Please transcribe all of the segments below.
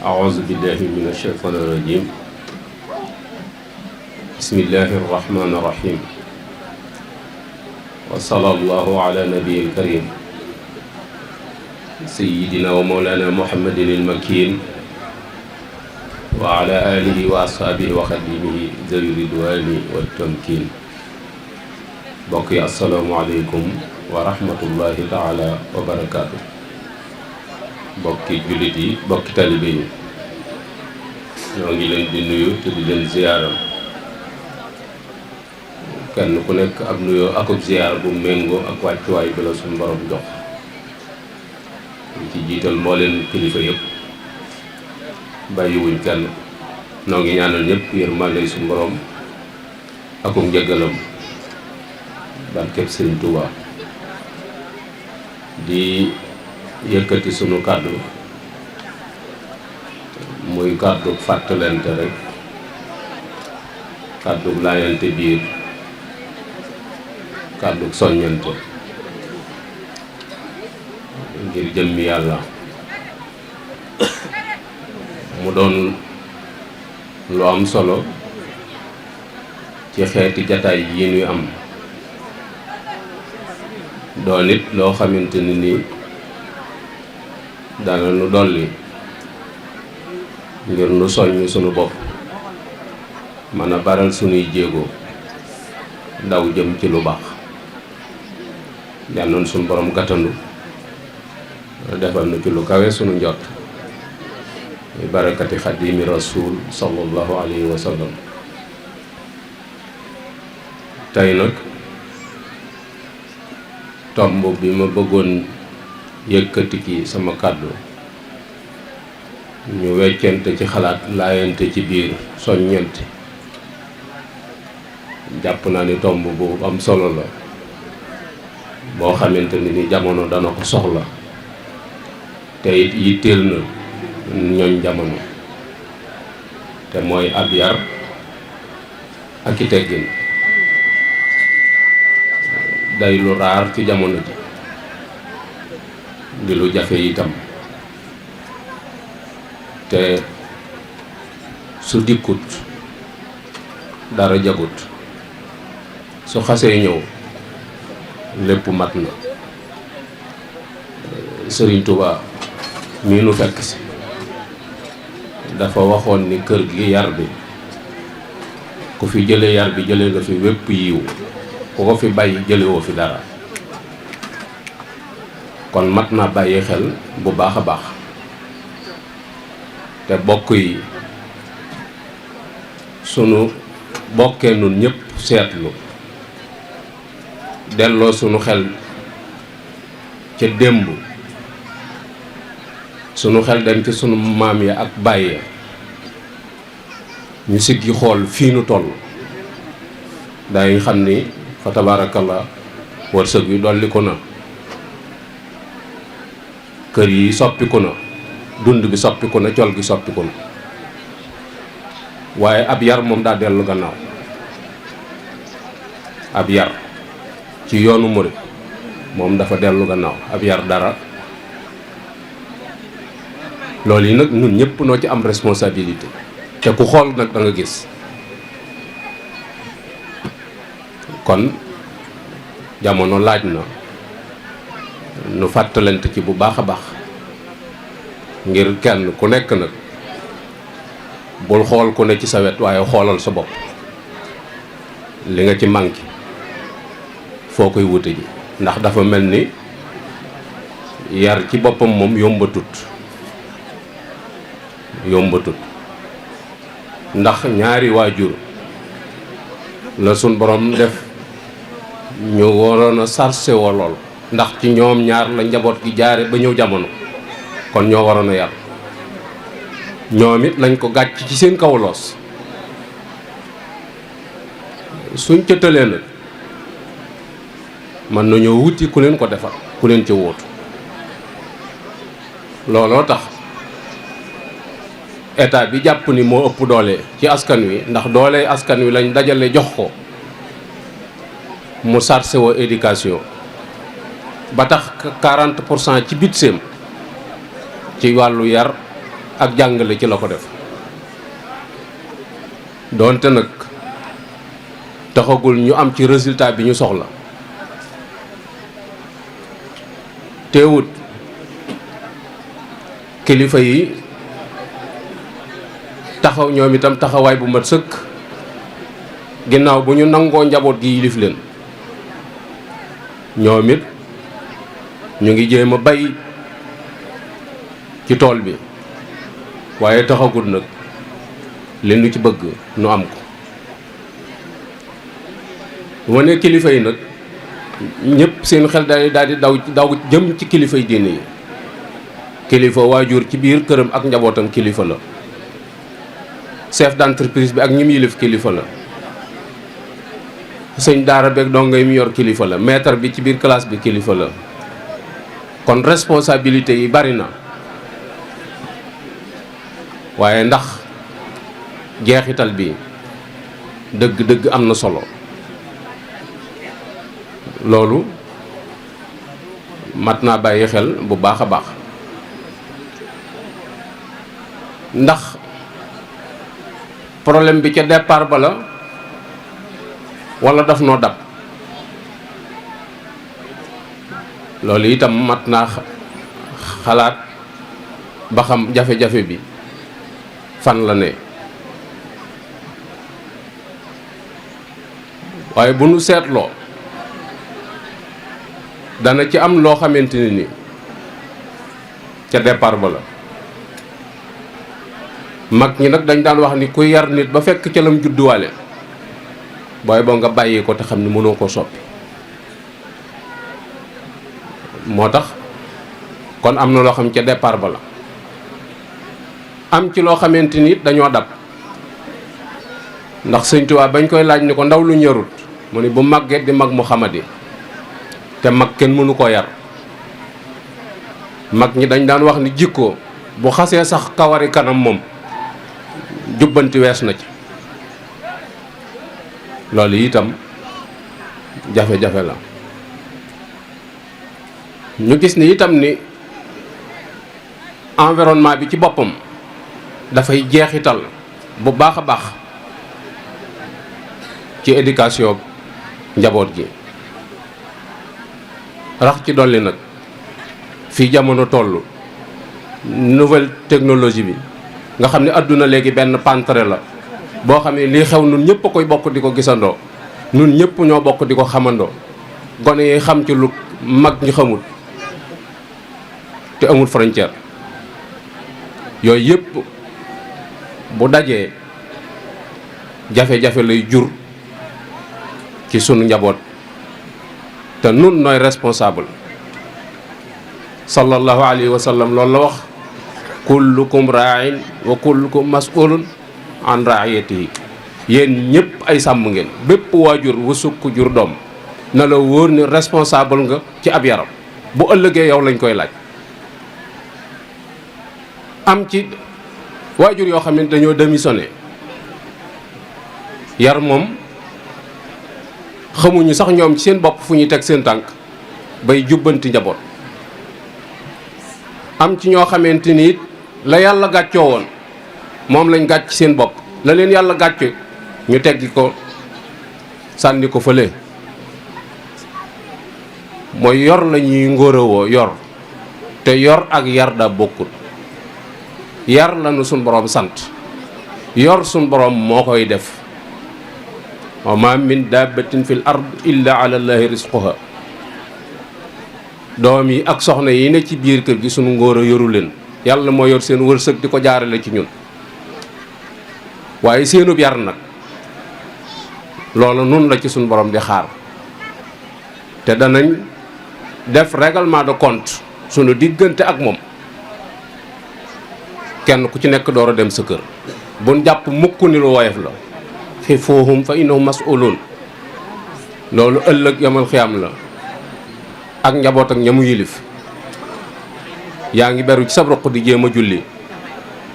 أعوذ بالله من الشيطان الرجيم بسم الله الرحمن الرحيم وصلى الله على نبي الكريم سيدنا ومولانا محمد المكين وعلى آله وأصحابه وخديمه ذوي الرضوان والتمكين. بقي السلام عليكم ورحمة الله تعالى وبركاته. bokki jullit yi bokki talibe yi ñoo ngi leen di nuyu te di leen ziyaara kenn ku nekk ab nuyoo akub ziyaar bu méngoo ak wàccuwaay bi la suñu borom jox ci jiital moo leen kilifa yëpp bàyyiwuñ kenn noo ngi ñaanal ñëpp yërmande suñu borom akum njëggalam barkeb Sëriñ Tuubaa di yëkkati sunu kàddu muy kàddu fàttalante rek kàddu laayante biir kàddu soññante ngir jëmmi yàlla mu doon lu am solo ci xeeti jataay yi ñuy am doon it loo xamante ni nii dana nu dolli ngir nu soññ sunu bopp mën a baral sunuy jéego daw jëm ci lu baax yal na sunu borom gàttandu defal nu ci lu kawe sunu njot barakati xadimi rasul sallallahu alayhi wa sallam. tey nag tomb bi ma bëggoon yëkkati ki sama kàddu ñu weccante ci xalaat laayante ci biir soññante jàpp naa ni tomb bu am solo la boo xamante ni jamono dana ko soxla te it yitteel na ñooñ jamono te mooy ab yar ak i teggin day lu raar ci jamono ji di lu jafe itam te su dikkut dara jagut su xasee ñëw lépp mat na. Sëriñ Tuubaa mii nu fekk si dafa waxoon ni kër gi yar bi ku fi jële yar bi jële nga fi wépp yiw ku ko fi bàyyi jëlewoo fi dara kon mat na bàyyi xel bu baax a baax te bokk yi sunu bokkee nun ñëpp seetlu delloo sunu xel ca démb sunu xel dem ci sunu maam ya ak bàyyi ñu siggi xool fii nu toll dañu xam ni fa tabarakallah wërsëg wi dolli ko na kër yi soppiku na dund bi soppiku na col gi soppiku na waaye ab yar moom daa dellu gannaaw. ab yar ci yoonu murid moom dafa dellu gannaaw ab yar dara loolu yi nag ñun ñëpp noo ci am responsabilité te ku xool nag da nga gis kon jamono laaj na nu fàttalante ci bu baax a baax ngir kenn ku nekk nag bul xool ku ne ci sa wet waaye xoolal sa bopp li nga ci manqué foo koy wute ji ndax dafa mel ni yar ci boppam moom yombatut ndax ñaari waajur la sun borom def ñu waroon a sarse woo lool ndax ci ñoom ñaar la njaboot gi jaare ba ñëw jamono kon ñoo waroon a yar ñoom it lañ ko gàcc ci seen kaw loos suñ ca tëlee nag mën nañoo wuti ku leen ko defar ku leen ca wóotu looloo tax état bi jàpp ni moo ëpp doole ci askan wi ndax doole askan wi lañ dajale jox ko mu sarse woo éducation ba tax 40% ci budget ci wàllu yar ak jàngale ci la ko def doonte nag taxagul ñu am ci résultat bi ñu soxla teewut kilifa yi taxaw ñoom itam taxawaay bu mat sëkk ginnaaw bu ñu nangoo njaboot gi yilif leen ñoom it ñu ngi jéem a bay ci tool bi waaye taxagul nag li nu ci bëgg nu am ko bu ma nee kilifa yi nag ñëpp seen xel daal di daw jëm ci kilifa yi diine yi kilifa waajur ci biir këram ak njabootam kilifa la chef d'entreprise bi ak ñi mu yilif kilifa la sëñ daara beeg dongo yi mu yor kilifa la maître bi ci biir classe bi kilifa la kon responsabilité yi bari na waaye ndax jeexital bi dëgg-dëgg am na solo loolu mat naa bàyyi xel bu baax a baax ndax problème bi ca départ ba la walla daf noo dab loolu itam mat naa xalaat ba xam jafe-jafe bi fan la ne waaye bu nu seetloo dana ci am loo xamante ne ni ca départ ba la mag ñi nag dañ daan wax ni ku yar nit ba fekk ca lam judduwaale booy boo nga bàyyi ko te xam ni mënoo koo soppi moo tax kon am na loo xam ca départ ba la am ci loo xamante ni dañoo dab ndax Sëñ Tuubaa bañ koy laaj ni ko ndaw lu ñorut mu ni bu màggee di mag mu xamadi te mag kenn mënu koo yar mag ñi dañ daan wax ni jikko bu xasee sax kawari kanam moom jubbanti wees na ci loolu itam jafe-jafe la ñu gis ni itam ni environnement bi ci boppam dafay jeexital bu baax a baax ci éducation njaboot gi rax ci dolli nag fii jamono toll nouvelle technologie bi nga xam ne àdduna léegi benn pantre la boo xam ne lii xew nun ñëpp a koy bokk di ko gisandoo nun ñëpp ñoo bokk di ko xamandoo gone yi xam ci lu mag ñi xamul te amul frontière yooyu yëpp bu dajee jafe-jafe lay jur ci sunu njaboot te nun nooy responsable sallallahu alayhi wa sallam loolu la wax kullukum ra'in wa kullukum mas'ulun an ra'iyatihi yéen ñëpp ay sàmm ngeen bépp waajur wu sukk jur doom na la wóor ni responsable nga ci ab yaram bu ëllëgee yow lañ koy laaj am ci waajur yoo xam ne dañoo démissionné yar moom xamuñu sax ñoom ci seen bopp fu ñuy teg seen tànk bay jubbanti njaboot am ci ñoo xamante ni it la yàlla gàccoo woon moom lañ gàcc seen bopp la leen yàlla gàcce ñu teggi ko sànni ko fële mooy yor la ñuy ngóorawoo yor te yor ak yar da bokkut yar lañu suñ boroom sant yor suñ boroom moo koy def wa ma min dabbatin fil ard illa ala llahi rizquha doom yi ak soxna yi ne ci biir kër gi sunu ngóor a yoru leen yàlla moo yor seen wërsëg di ko jaarale ci ñun waaye seenub yar nag loolu nun la ci sunu borom di xaar te danañ def règlement de compte sunu diggante ak moom kenn ku ci nekk door a dem sa kër buñ jàpp mukk ni lu woyof la xifuhum fa innahum mas'ulun loolu ëllëg yamal xiyam la ak njaboot ak ñamu yilif yaa ngi beru ci sa roq di jéem a julli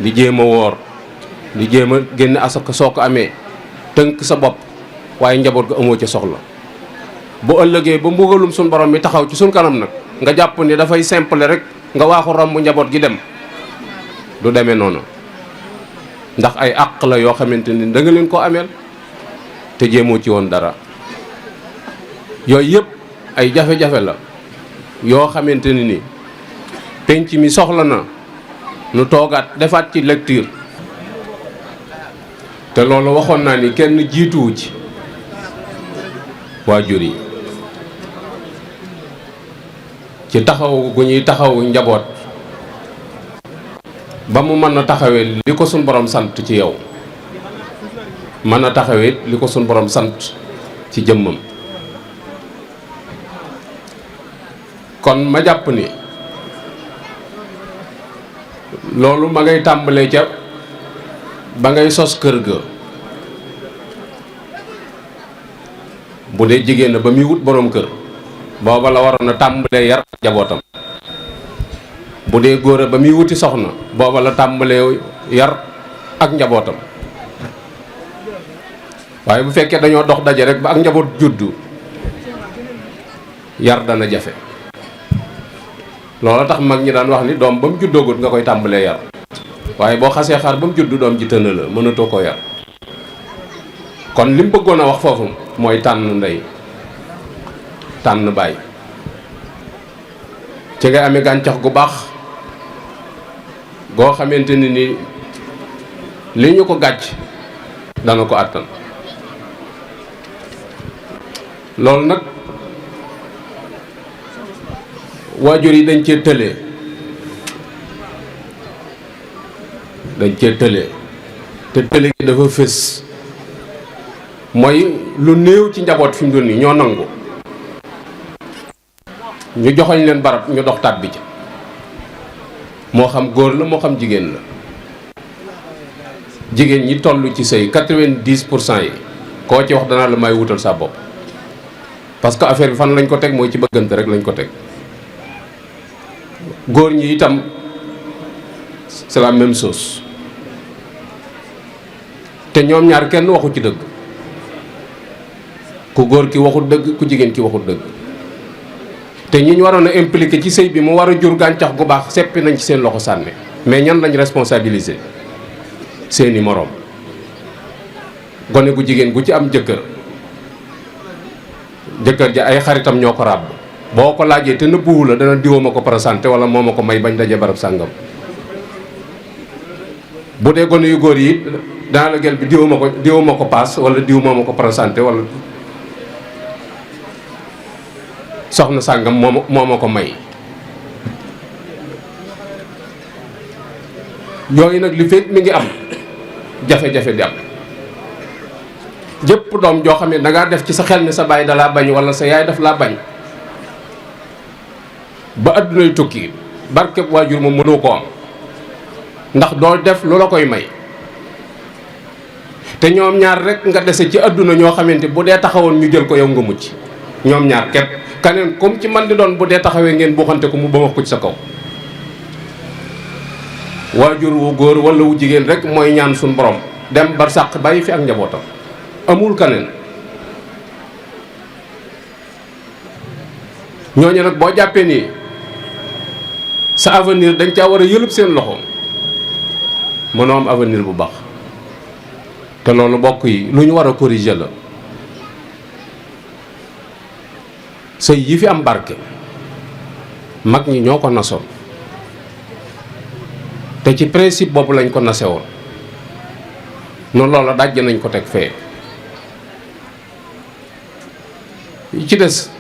di jéem a woor di jéem a génne asaka soo ko amee tënk sa bopp waaye njaboot ga amoo ca soxla bu ëllëgee ba mbugalum suñ borom mi taxaw ci suñ kanam nag nga jàpp ni dafay simple rek nga waaxu romb njaboot gi dem du demee noonu ndax ay àq la yoo xamante ni da nga leen ko ameel te jéemoo ci woon dara. yooyu yëpp ay jafe-jafe la yoo xamante ni penc mi soxla na nu toogaat defaat ci lecture te loolu waxoon naa ni kenn jiituwu ci waajur yi ci taxaw gu ñuy taxaw njaboot ba mu mën a taxawee li ko suñ borom sant ci yow mën a taxawee li ko suñ borom sant ci jëmmam. kon ma jàpp ni loolu ma ngay tàmbalee ca ba ngay sos kër ga bu dee jigéen ba muy wut boroom kër booba la waroon a tàmbalee yar njabootam bu dee góor ba muy wuti soxna booba la tàmbalee yar ak njabootam waaye bu fekkee dañoo dox daje rek ba ak njaboot juddu yar dana jafe. loolu tax mag ñi daan wax ni doom ba mu juddoogut nga koy tàmbalee yar waaye boo xasee xaar ba mu juddu doom ji tëna la mënatoo ko yar. kon li mu bëggoon a wax foofu mooy tànn ndey tànn baay ci ngay amee gàncax gu baax goo xamante ni li ñu ko gàcc dana ko àttan. loolu nag waajur yi dañ cee tëlee te tële gi dafa fés mooy lu néew ci njaboot fi mu doon nii ñoo nangu ñu joxoñ leen barab ñu dox tàbbi ca moo xam góor la moo xam jigéen la. jigéen ñi toll ci sëy 90% yi koo ci wax danaa la may wutal sa bopp parce que affaire bi fan lañ ko teg mooy ci bëggante rek lañ ko teg. góor ñi itam c'est la même chose te ñoom ñaar kenn waxu ci dëgg ku góor ki waxut dëgg ku jigéen ki waxut dëgg te ñi ñu waroon a impliqué ci sëy bi mu war a jur gàncax gu baax seppi nañ ci seen loxo sànni mais ñan lañ responsabiliser seeni moroom. gone gu jigéen gu ci am jëkkër ja ay xaritam ñoo ko ràbb boo ko laajee te nëbbuwu la dana diwoo ma ko présenté wala moo ma ko may bañ daje barab sàngam. bu dee gone yu góor yi dana la gel bi diwoo ma ko paas wala diw moo ma ko présenté wala soxna sàngam moo ma ko may. yooyu nag li fekk mi ngi am jafe-jafe di am jëpp doom joo xam ne dangaa def ci sa xel ni sa baay dalaa bañ wala sa yaay daf laa bañ ba addunay tukki barkeb waajur moom mënoo ko am ndax doo def lu la koy may te ñoom ñaar rek nga dese ci adduna ñoo xamante bu dee taxawoon ñu jël ko yow nga mucc ñoom ñaar képp kaneen comme ci man di doon bu dee taxawee ngeen buuxante ko mu ba wax ko ci sa kaw. waajur wu góor wala wu jigéen rek mooy ñaan suñu borom dem bar sàq bàyyi fi ak njabootam amul kaneen. ñooñu nag boo jàppee nii sa avenir dañ caa war a yëlëb seen loxo mënoo am avenir bu baax te loolu bokk yi lu ñu war a corriger la. sëy yi fi am barke mag ñi ñoo ko nasoon te ci principe boobu lañ ko nase woon noonu loola dajj nañ ko teg fee. yi ci des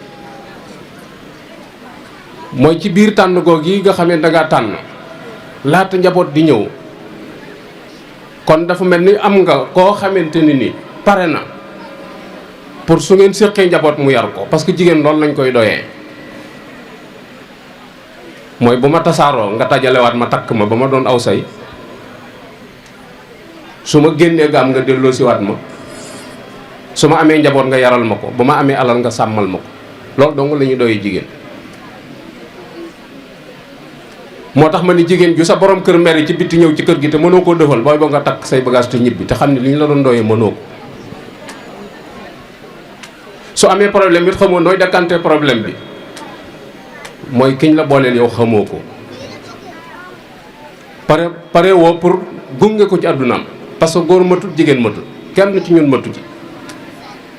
mooy ci biir tànn goog yi nga xam ne dangaa tànn laata njaboot di ñëw kon dafa mel ni am nga koo xamante ni pare na pour su ngeen séqee njaboot mu yar ko parce que jigéen loolu lañ koy doyee mooy bu ma tasaaroo nga tajalewaat ma takk ma ba ma doon aw say su ma génnee gaam nga delloosiwaat ma su ma amee njaboot nga yaral ma ko bu ma amee alal nga sàmmal ma ko loolu dong la ñuy doyee jigéen. moo tax ma ni jigéen ju sa borom kër meri ci bitti ñëw ci kër gi te mënoo koo defal booy boo nga takk say bagage te ñibbi te xam ne li ñu la doon doyee mënoo ko. su amee problème it xamoo nooy décanté problème bi mooy kiñ la booleel yow xamoo ko pare woo pour gunge ko ci àddunaam, parce que góor matut jigéen matut, kenn ci ñun matu ci.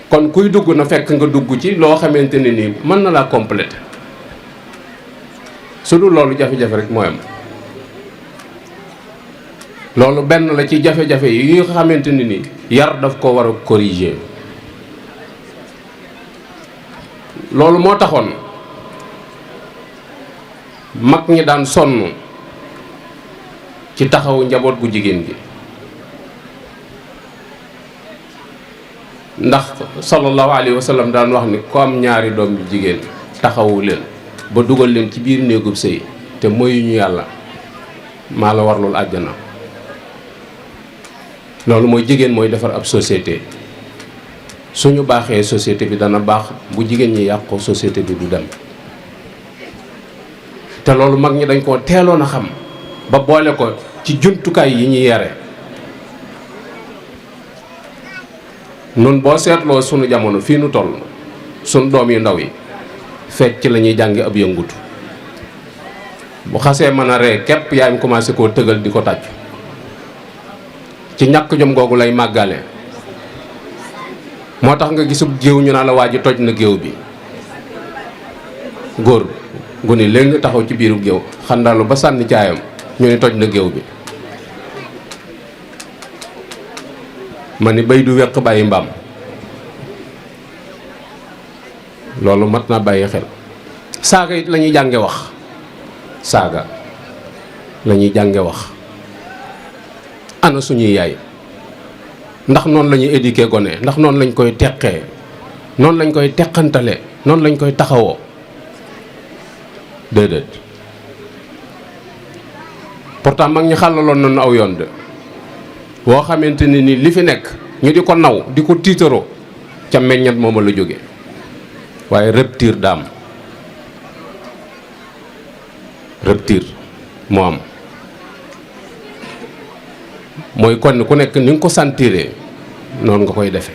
kon kuy dugg na fekk nga dugg ci loo xamante ne nii mën na laa compléter. su dul loolu jafe-jafe rek mooy am. loolu benn la ci jafe-jafe yi nga xamante ne ni yar daf ko war a corriger. loolu moo taxoon mag ñi daan sonn ci taxawu njaboot gu jigéen gi, ndax sallallahu alayhi wa sallam daan wax ni ku am ñaari doom yu jigéen taxawu leen ba dugal leen ci biir néegub sëy te moyuñu yàlla, maa la warlul àjjana. loolu mooy jigéen mooy defar ab société. suñu baaxee société bi dana baax, bu jigéen ñi yàqoo société bi du dem. te loolu mag ñi dañ koo teeloon a xam ba boole ko ci jumtukaay yi ñuy yare. nun boo seetloo sunu jamono fii nu toll, sunu doom yu ndaw yi fecc la ñuy jàngi ab yëngutu. bu xasee mën a ree képp yaayam commencé koo tëgal di ko tàcc. ci ñàkk jom googu lay màggale. moo tax nga gisub géew ñu naa la waa ji toj na géew bi. góor gu ni léegi taxaw ci biiru géew xandalu ba sànni caayam ñu ni toj na géew bi. ma ni bay du weq bàyyi mbaam. loolu mat naa bàyyi xel. saaga it la ñuy jànge wax. saaga la ñuy jànge wax. ana suñuy yaay ndax noonu la ñuy éduquer gone, ndax noonu lañ koy teqee, noonu lañ koy teqantale, noonu lañ koy taxawoo. déedéet. pourtant mag ñi xàllaloon nañu aw yoon de boo xamante ne ni li fi nekk ñu di ko naw di ko tiitaroo ca meññat mooma la jóge. waaye rupture daam, rupture moo am. mooy kon ku nekk ni nga ko sentiree noonu nga koy defe.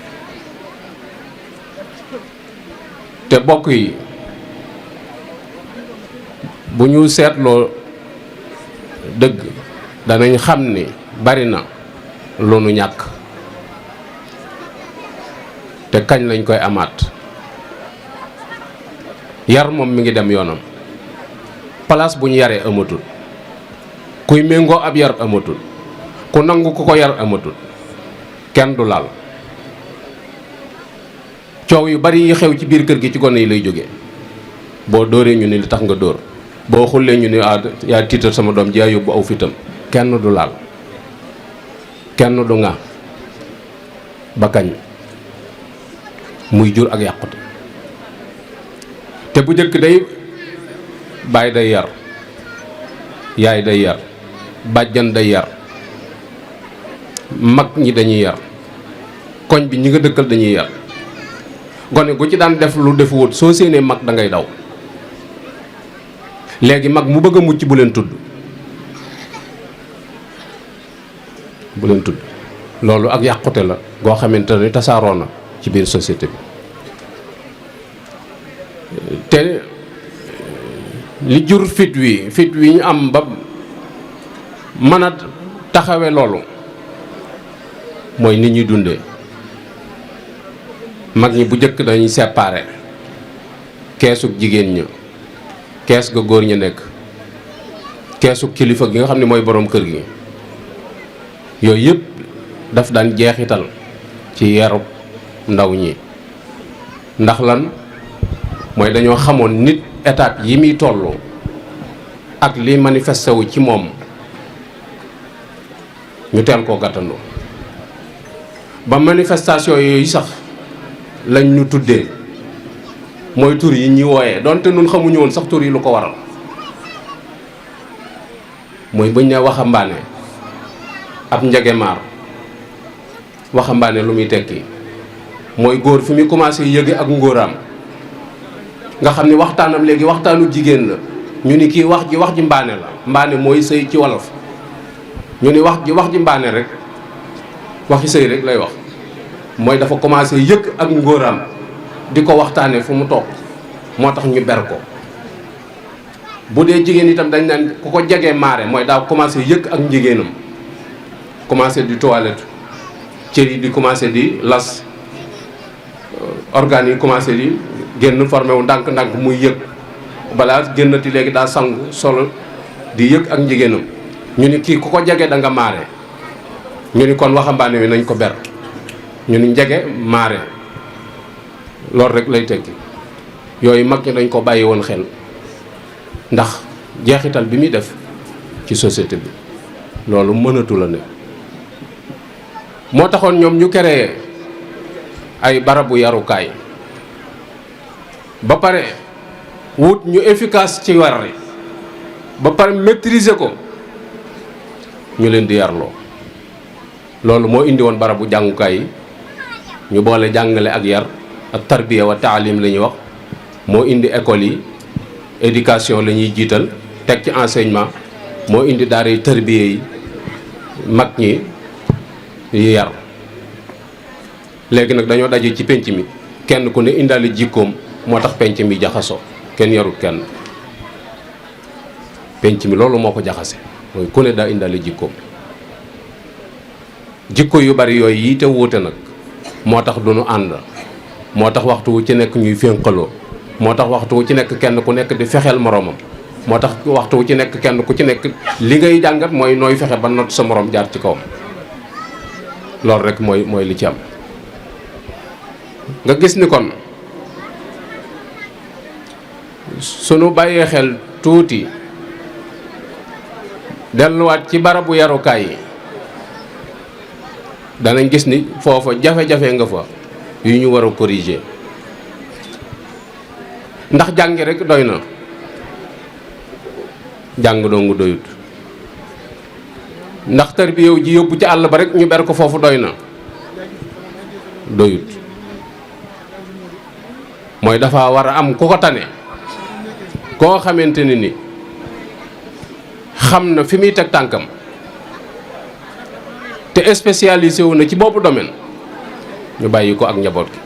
te bokk yi bu ñu seetloo dëgg danañ xam ni bari na lu nu ñàkk te kañ lañ koy amaat. yar moom mi ngi dem yoonam. place bu ñu yaree amatul, kuy méngoo ab yar amatul, ku nangu ku ko yar amatul, kenn du laal. coow yu bari yi xew ci biir kër gi ci gone yi lay jóge. boo dóoree ñu ni li tax nga dóor, boo xullee ñu ni yaa tiital sama doom ji yaa yóbbu aw fitam. kenn du laal, kenn du nga ba kañ muy jur ak yàqute. te bu njëkk day baay day yar, yaay day yar, bàjjan day yar, mag ñi dañuy yar, koñ bi ñi nga dëkkal dañuy yar. gone gu ci daan def lu defuwut soo séenee mag da ngay daw. léegi mag mu bëgg a mucc bu leen tudd, bu leen tudd. loolu ak yàqute la goo xamante ne tasaaroo na ci biir société bi. te li jur fit wi ñu am ba mën a taxawe loolu mooy nit ñuy dundee. mag ñi bu njëkk dañuy séparé keesug jigéen ña, kees ga góor ña nekk, keesug kilifa gi nga xam ne mooy boroom kër gi. yooyu yëpp daf daan jeexital ci yaru ndaw ñi. ndax lan mooy dañoo xamoon nit étape yi muy tollu ak li manifesté wu ci moom ñu teel koo gàttandoo. ba manifestation yooyu sax lañ ñu tuddee mooy tur yi ñuy wooyee donte nun xamuñu woon sax tur yi lu ko waral. mooy buñ ne waxambaane ab njegemaar. waxambaane lu muy tekki mooy góor fi muy commencé yëge ak ngóoraam nga xam ni waxtaanam léegi waxtaanu jigéen la. ñu ni kii wax ji mbaane la. mbaane mooy sëy ci wolof. ñu ni wax ji mbaane rek waxi sëy rek lay wax. mooy dafa commencé yëg ak ngóoraam di ko waxtaane fu mu toog moo tax ñu ber ko. bu dee jigéen itam dañ naan ku ko jegee maare mooy daa commencé yëg ak njigéenam, commencé di toilette, cër yi di commencé di las, organes yi commencé di génn formé wu ndànk-ndànk muy yëg balaa génnati léegi daa sangu solo di yëg ak njigéenam. ñu ni kii ku ko jege da nga maare. ñu ni kon waxambaane wi nañ ko ber. ñu ni njege maare loolu rek lay tekki. yooyu mag ñi dañ ko bàyyi woon xel ndax jeexital bi muy def ci société bi loolu mënatu la ne. moo taxoon ñoom ñu créé ay barabu yarukaay ba pare wut ñu efficace ci war wi ba pare maîtriser ko ñu leen di yarloo. loolu moo indi woon barabu jàngukaay yi ñu boole jàngale ak yar ak tarbiya wa taalim la ñuy wax. moo indi école yi éducation la ñuy jiital teg ci enseignement, moo indi daara yi tarbiya yi mag ñi yi yar. léegi nag dañoo daje ci penc mi kenn ku ne indaale jikkoom moo tax penc mi jaxasoo kenn yarut kenn. penc mi loolu moo ko jaxase mooy ku ne daa indaale jikkoom. jikko yu bari yooyu yi te wuute nag moo tax du nu ànd, moo tax waxtu wu ci nekk ñuy fénqaloo, moo tax waxtu wu ci nekk kenn ku nekk di fexeel moroomam, moo tax waxtu wu ci nekk kenn ku ci nekk li ngay jàngat mooy nooy fexe ba not sa moroom jaar ci kawam. loolu rek mooy li ci am. nga gis ni kon sunu bàyyee xel tuuti delluwaat ci barabu yarukaay yi danañ gis ni foofa jafe-jafe nga fa yu ñu war a corriger. ndax jàngi rek doy na, jàng doongu doyut. ndax tarbiyew ji yóbbu ci àll ba rek ñu ber ko foofu doy na, doyut. mooy dafa war a am ku ko tane koo xamante ni xam na fi muy teg tànkam te spécialisé wu na ci boobu domaine ñu bàyyi ko ak njaboot gi.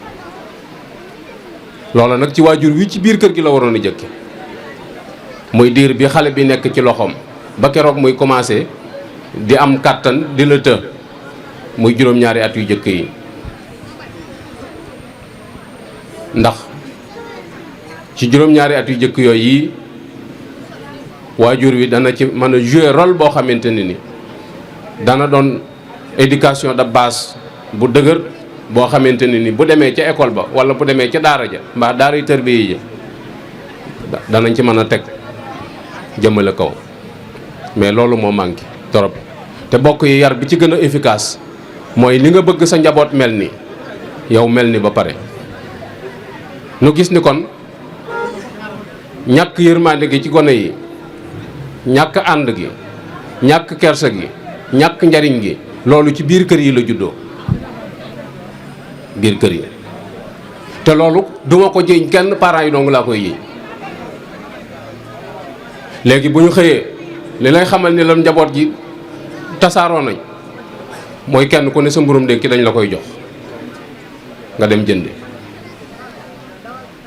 loola nag ci waajur wi ci biir kër gi la waroon a jëkke muy diir bi xale bi nekk ci loxoom ba keroog muy commencé di am kàttan di la të muy juróom-ñaari at yu jëkk yi. ndax ci juróom-ñaari at yu jëkk yooyu yi waajur wi dana ci mën a jouer rôle boo xamante ni dana doon éducation de base bu dëgër boo xamante ni bu demee ca école ba wala bu demee ca daara ja mbaa daara yu tarbiya yi danañ ci mën a teg jëmale kaw. mais loolu moo manqué trop te bokk yi yar bi ci gën a efficace mooy li nga bëgg sa njaboot mel ni yow mel ni ba pare. nu gis ni kon ñàkk yërmande gi ci gone yi, ñàkk ànd gi, ñàkk kersa gi, ñàkk njariñ gi loolu ci biir kër yi la juddoo, biir kër yi. te loolu duma ko jiiñ kenn, parents yi dong laa koy yiñ. léegi bu ñu xëyee li lay xamal ni la njaboot gi tasaaroo nañ mooy kenn ku ne sa mburum ndékki dañ la koy jox nga dem jëndi.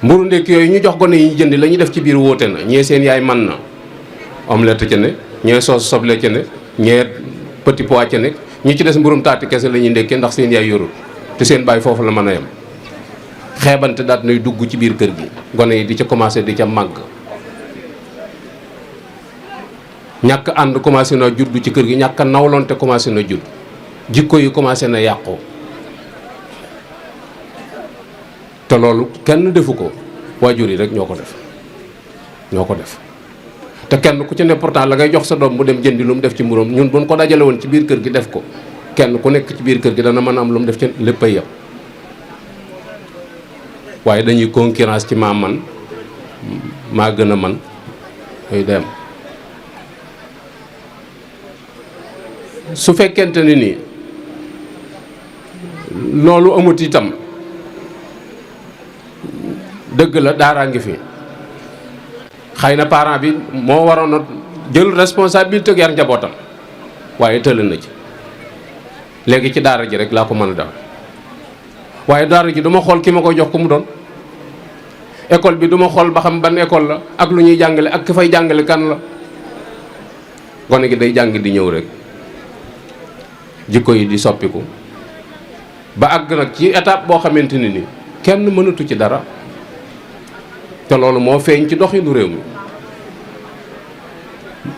mburu ndékki yooyu ñu jox gone yi ñu jëndi la ñuy def ci biir wóote na, ñee seen yaay man na omelette ca ne, ñee soos soble ca ne, ñee petit pois ca ne, ñi ci des mburum taati kese la ñuy ndékkee ndax seen yaay yorul te seen baay foofu la mën a yem. xeebante daat nay dugg ci biir kër gi, gone yi di ca commencé di ca màgg. ñàkk ànd commencé na juddu ci kër gi, ñàkk a nawlonte commencé na judd, jikko yi commencé na yàqu. te loolu kenn defu ko, waajur yi rek ñoo ko def te kenn ku ci ne pourtant la ngay jox sa doom mu dem jëndi lu mu def ci mburoom, ñun buñ ko dajale woon ci biir kër gi def ko, kenn ku nekk ci biir kër gi dana mën a am lu mu def ci lépp ay yem. waaye dañuy concurrence ci maa man maa gën a man yooyu dem. su fekkente ni loolu amut itam dëgg la daaraa ngi fi, xëy na parent bi moo waroon a jël responsabilité yar njabootam waaye tële na ci. léegi ci daara ji rek laa ko mën a def waaye daara ji dama xool ki ma koy jox ku mu doon. école bi duma xool ba xam ban école la ak lu ñuy jàngale ak ki fay jàngale kan la. gone gi day jàng di ñëw rek jikko yi di soppiku ba àgg nag ci étape boo xamante ni ni kenn mënatu ci dara te loolu moo feeñ ci doxinu réew mi.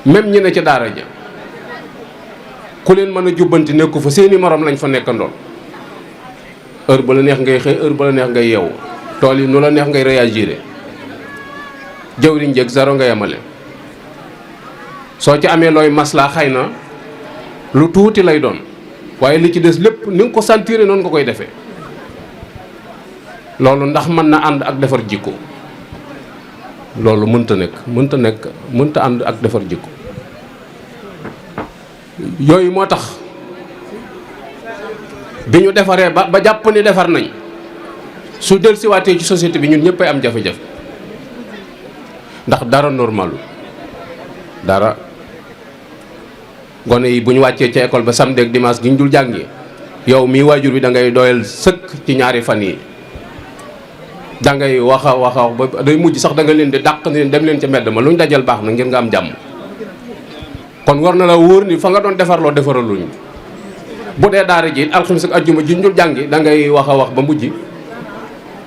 même ñi ne ca daara ja ku leen mën a jubbanti nekku fa seeni morom lañ fa nekkandoon heure ba la neex ngay xëy heure ba la neex ngay yeewu tool yi nu la neex ngay réagir jëwriñ jeeg zéro nga yemale. soo ci amee looy maslaa xëy na lu tuuti lay doon waaye li ci des lépp ni nga ko sentir noonu nga koy defee. loolu ndax mën na ànd ak defar jikko loolu mënta ànd ak defar jikko. yooyu moo tax bi ñu defaree ba jàpp ni defar nañ su dellusiwaatee ci société bi ñun ñëppay am jafe-jafe ndax dara normalu dara. gone yi bu ñu wàccee ca école ba samedi ak dimanche gi ñu dul jàngi yow mii waajur bi da ngay doyal sëkk ci ñaari fan yi da ngay wax ba day mujj sax da nga leen di dàq ni dem leen ca mbedd ma lu ñu dajal baax na ngir nga am jàmm. kon war na la wóor ni fa nga doon defarloo defaraluñ bu dee daara ji alxames ak ajjuma ji ñu dul jàngi da ngay wax ba mujj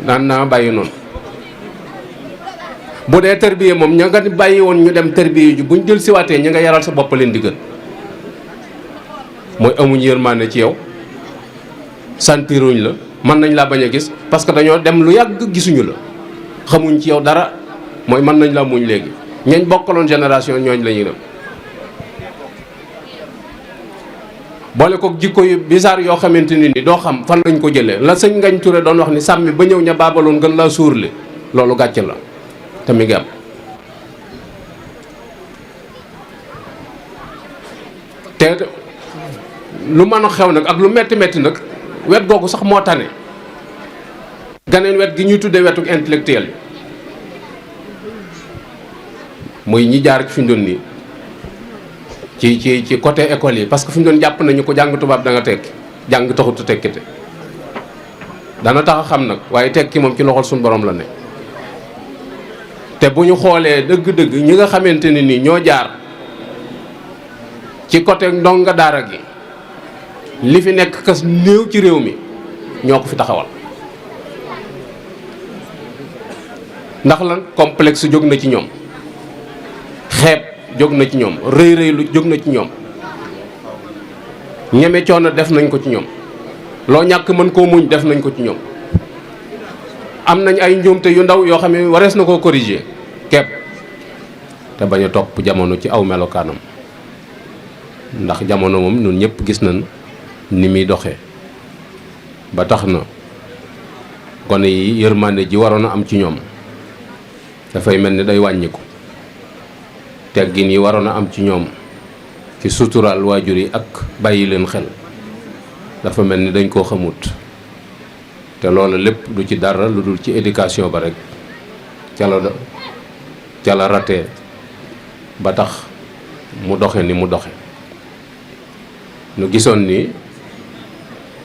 naan naa bàyyi noonu. bu dee tërbiye moom ña nga bàyyi woon ñu dem tërbiye ji buñ jël siwaatee ñi nga yaral sa bopp leen di gën mooy amuñ yërmande ci yow santiruñ la mën nañ laa bañ a gis parce que dañoo dem lu yàgg gisuñu la xamuñ ci yow dara mooy mën nañ la muñ léegi ñañ bokkaloon génération ñooñ la ñuy dem. boole ko jikko yu bizarre yoo xamante ni doo xam fan lañ ko jëlee la sëñ Ngañ Touré doon wax ni sàmmi ba ñëw ña baabaloon gën laa suurle loolu gàcce la te mi ngi am. te lu mën a xew nag ak lu metti metti nag wet googu sax moo tane ganeen wet gi ñuy tuddee wetu intellectuel bi muy ñi jaar fi ñu doon nii ci côté école yi parce que fi ñu doon jàpp nañu ko jàng tubaab da nga tekki jàng taxutu tekkite dana tax a xam nag waaye tekki moom ci loxol suñu borom la ne. te bu ñu xoolee dëgg-dëgg ñi nga xamante ne ni ñoo jaar ci côté ndonga daara gi li fi nekk kas néew ci réew mi ñoo ko fi taxawal. ndax lan complexe jóg na ci ñoom xeeb jóg na ci ñoom rëy rëy lu jóg na ci ñoom ñeme coono def nañ ko ci ñoom loo ñàkk mën koo muñ def nañ ko ci ñoom. am nañ ay njuumte yu ndaw yoo xam ne warees na koo corriger kepp te bañ a topp jamono ci aw melokaanam ndax jamono moom ñun ñëpp gis nañ ni muy doxee ba tax na gone yi yërmande ji waroon a am ci ñoom dafay mel ni day wàññiku teggin yi waroon a am ci ñoom ci suturaal waajur yi ak bàyyi leen xel dafa mel ni dañ koo xamut. te loolu lépp du ci dara lu dul ci éducation ba rek ca la ratee ba tax mu doxe ni mu doxe nu gisoon ni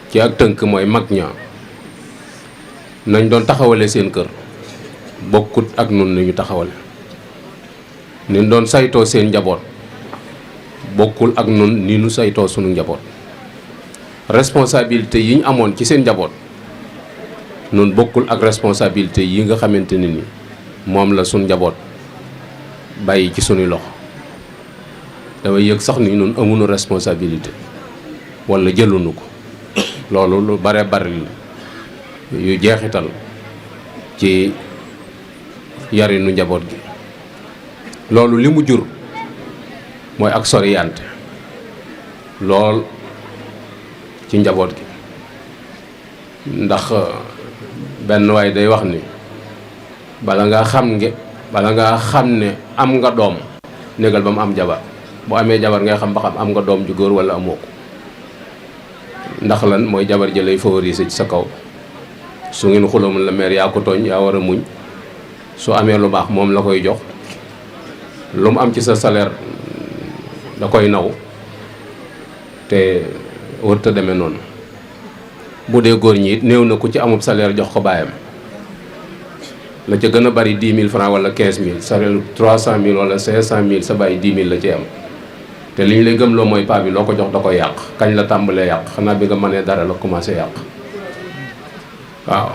ci ak tënk mooy mag ña nañ doon taxawale seen kër bokkut ak nun ni ñu taxawale ni ñu doon saytoo seen njaboot bokkul ak nun ni ñu saytoo sunu njaboot responsabilité yi ñu amoon ci seen njaboot nun bokkul ak responsabilité yi nga xamante ne ni moom la suñ njaboot bàyyi ci sunuy loxo damay yëg sax ni nun amuñu responsabilité wala jëluñu ko loolu lu bare bari yu jeexital ci yarinu njaboot gi loolu li mu jur mooy ak soriyante lool ci njaboot gi ndax benn waay day wax ni bala nga xam ne am nga doom négal ba mu am jabar bu amee jabar ngay xam ba xam am nga doom ju góor wala amoo ko ndax lan mooy jabar ji lay favoriser ci sa kaw su ngeen xuloomul la meer yaa ko tooñ yaa war a muñ su amee lu baax moom la koy jox lu mu am ci sa salaire da koy naw te warut a demee noonu bu dee góor ñi it néew na ku ci amub salaire jox ko baayam la ca gën a bari 10 000 francs wala 15 000 sa 300 000 wala 500 000 sa bàyyi 10 000 la ci am te li ñu lay gëmloo mooy paa bi loo ko jox da koy yàq. kañ la tàmbalee yàq xanaa bi nga mënee dara la commencé yàq. waaw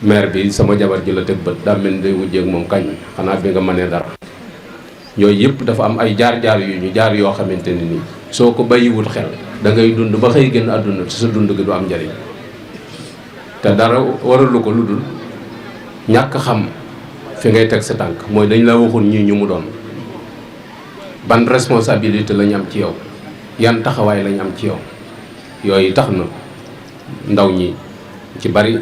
maire bi sama jabar ji la teg bët daa mel ni day wujjeek moom kañ xanaa bi nga mënee dara. yooyu yëpp dafa am ay jaar-jaar yu ñu jaar yoo xamante ne nii soo ko bàyyiwul xel da ngay dund ba xëy génn àdduna ci sa dund gi du am njariñ te dara waralu ko lu dul ñàkk xam fi ngay teg sa tànk mooy dañ la waxul ñii ñu mu doon ban responsabilité lañ am ci yow yan taxawaay lañ am ci yow yooyu tax na ndaw ñi ci bari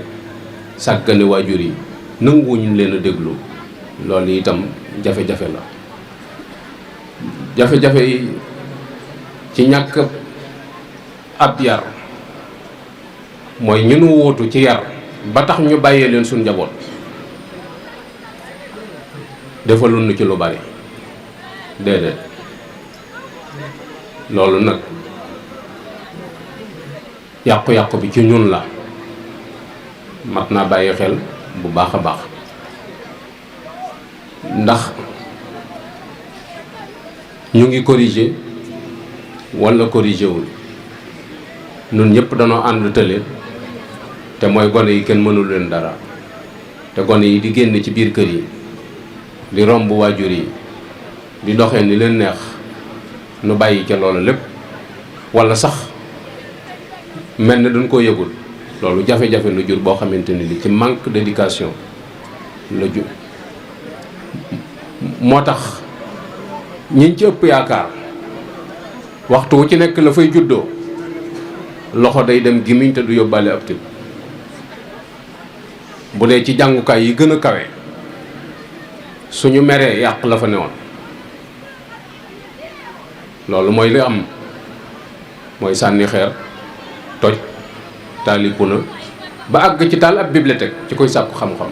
sàggane waajur yi nanguwuñu leen a déglu loolu itam jafe-jafe la. jafe-jafe yi ci ñàkk ab yar mooy ñu nu wóotu ci yar ba tax ñu bàyyee leen suñ njaboot defalul nu ci lu bari déedéet loolu nag yàqu-yàqu bi ci ñun la mat naa bàyyi xel bu baax a baax ndax ñu ngi corriger walla corriger wul ñun ñëpp danoo ànd tële te mooy gone yi kenn mënul leen dara te gone yi di génn ci biir kër yi di romb waajur yi di doxee ni leen neex nu bàyyi ca loolu lépp walla sax mel na duñ ko yëgul loolu jafe-jafe lu jur boo xamante ni li ci manque d'éducation la jur moo tax ñiñ ci ëpp yaakaar waxtu wu ci nekk la fay juddoo loxo day dem gimiñ te du yóbbaale ab tib bu dee ci jàngukaay yi gën a kawe suñu meree yàq la fa newoon loolu mooy li am mooy sànni xeer toj taaliku na ba àgg ci taal ab bibliothèque ci koy sàkku xam-xam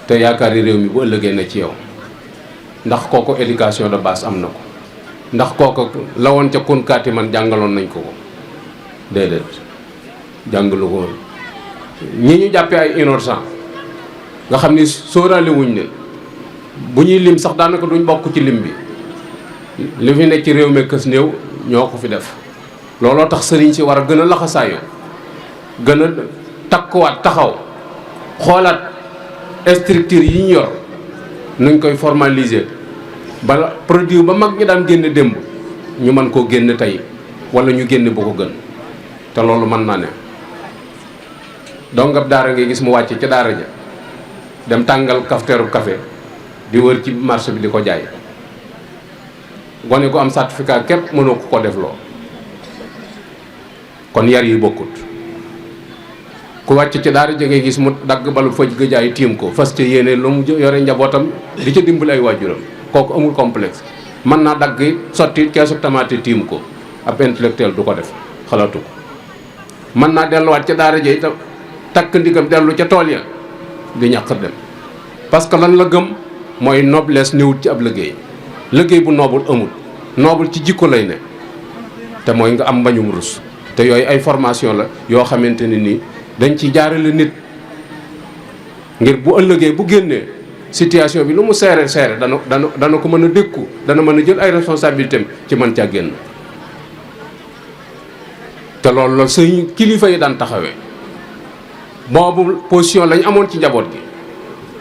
te yaakaar yi réew mi bu ëllëgee na ci yow ndax kooku éducation de base am na ko ndax kooku la woon ca kunkaati man jàngaloon nañ ko ko déedéet jàngalu ko woon ñi ñu jàppee ay innocent nga xam ni sóoraale wuñ ne bu ñuy lim sax daanaka duñ bokk ci lim bi li fi nekk ci réew mi kës néew ñoo ko fi def looloo tax sëriñ si war a gën a laxasaayoo gën a takkuwaat taxaw xoolaat structure yi ñu yor nuñ koy formaliser ba produit ba mag ñi daan génne démb ñu mën koo génne tey wala ñu génne bu ko gën te loolu mën naa ne donc ab daara ngay gis mu wàcc ca daara ja dem tàngal kafteeru café di wër ci marché bi di ko jaay gone gu am certificat képp mënoo ko def loo kon yar yi bokkut ku wàcc ci daara ja ngay gis mu dagg balu fëj ga jaay tiim ko fas ca yéene lu mu yore njabootam di ca dimbali ay waajuram kooku amul complexe mën naa dagg sotti keesu tamaate tiim ko ab intellectuel du ko def xalaatu ko mën naa delluwaat ca daara ja itam takk ndigam dellu ca tool ya di ñàq dem parce que lan la gëm mooy noblesse néewut ci ab liggéey bu noobul amul noobul ci jikko lay ne te mooy nga am mbañum rus te yooyu ay formation la yoo xamante ne nii dañ ci jaarale nit ngir bu ëllëgee bu génnee situation bi lu mu seere seere dana ko mën a dékku dana mën a jël ay responsabilités am ci mën caa génn te loolu la sëñ kilifa yi daan taxawee boobu position lañ amoon ci njaboot gi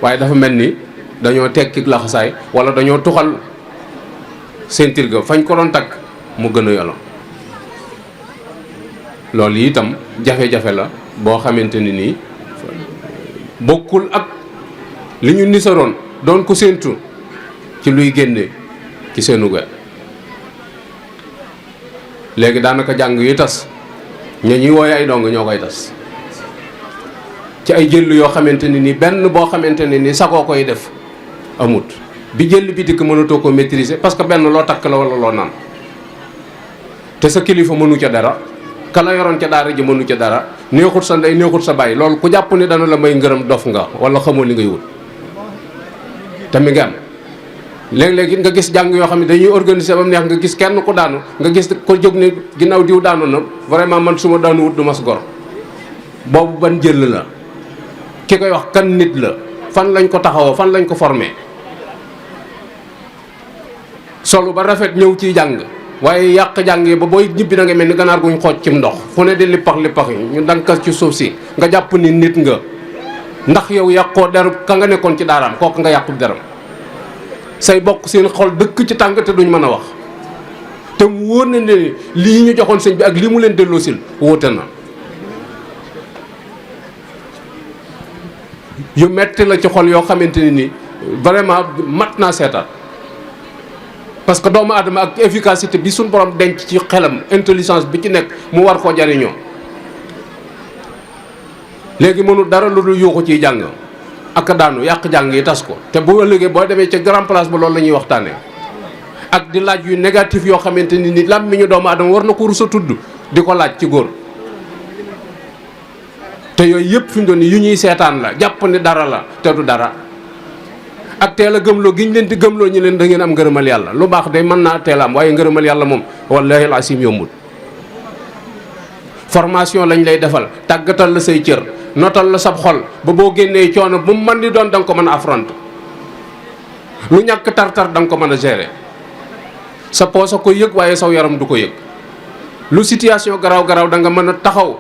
waaye dafa mel ni dañoo tekki laxasaay wala dañoo tuxal ceinture ga fañ ko doon takk mu gën a yolo loolu itam jafe-jafe la boo xamante ni nii bokkul ak li ñu nisaroon doon ko séentu ci luy génne ci seenu wet léegi daanaka jàng yi tas ña ñuy wooye ay dong ñoo koy tas ci ay jëll yoo xamante ne ni benn boo xamante ne ni sagoo koy def amut bi jëll bi dikk mënatoo ko maîtriser parce que benn loo takk la wala loo naan te sa kilifa mënu ca dara ka la yoroon ca daara ji mënu ca dara neexut sa ndey neexut sa bàyyi loolu ku jàpp ne dana la may ngërëm dof nga wala xamoo li ngay wut te mi ngi am léeg-léeg nga gis jàng yoo xam ne dañuy organiser ba mu neex nga gis kenn ku daanu nga gis ko jóg ne ginnaaw diw daanu na vraiment man su ma daanu wut du mas gor boobu ban jël la ki koy wax kan nit la, fan lañ ko taxawoo, fan lañ ko formé. solu ba rafet ñëw ciy jàng waaye yàq jàng yi ba booy ñibbi da nga mel ni ganaar guñ xooj ci ndox fu ne di lippax lippax yi ñu dankas ci suuf si nga jàpp ni nit nga ndax yow yàqoo deru ka nga nekkoon ci daaraam kooku nga yàqu deram. say bokk seen xol dëkk ci tàng te duñ mën a wax te mu wóor na ne lii ñu joxoon sëñ bi ak lii mu leen delloosil wóote na. yu metti la ci xol yoo xamante ni vraiment mat naa seetaat parce que doomu aadama ak efficacité bi suñ borom denc ci xelam intelligence bi ci nekk mu war koo jariñoo léegi mënul dara lu dul yuuxu ciy jàng ak daanu yàq jàng yi tas ko te bu ëllëgee boo demee ca grand place ba loolu la ñuy waxtaanee ak di laaj yu négatif yoo xamante ni làmmiñu doomu aadama war na ko rus a tudd di ko laaj ci góor te yooyu yëpp fi mu doon yu ñuy seetaan la jàpp ni dara la te du dara ak teel a gëmloo gi ñu leen di gëmloo ñu leen da ngeen am ngërëmal yàlla lu baax day mën naa teel am waaye ngërëmal yàlla moom wallahi alasim yombul. formation lañ lay defal tàggatal la say cër notal la sab xol ba boo génnee coono bu mu mën di doon da nga ko mën a affronter lu ñàkk tar-tar da nga ko mën a gérer sa poos a ko yëg waaye saw yaram du ko yëg lu situation garaaw da nga mën a taxaw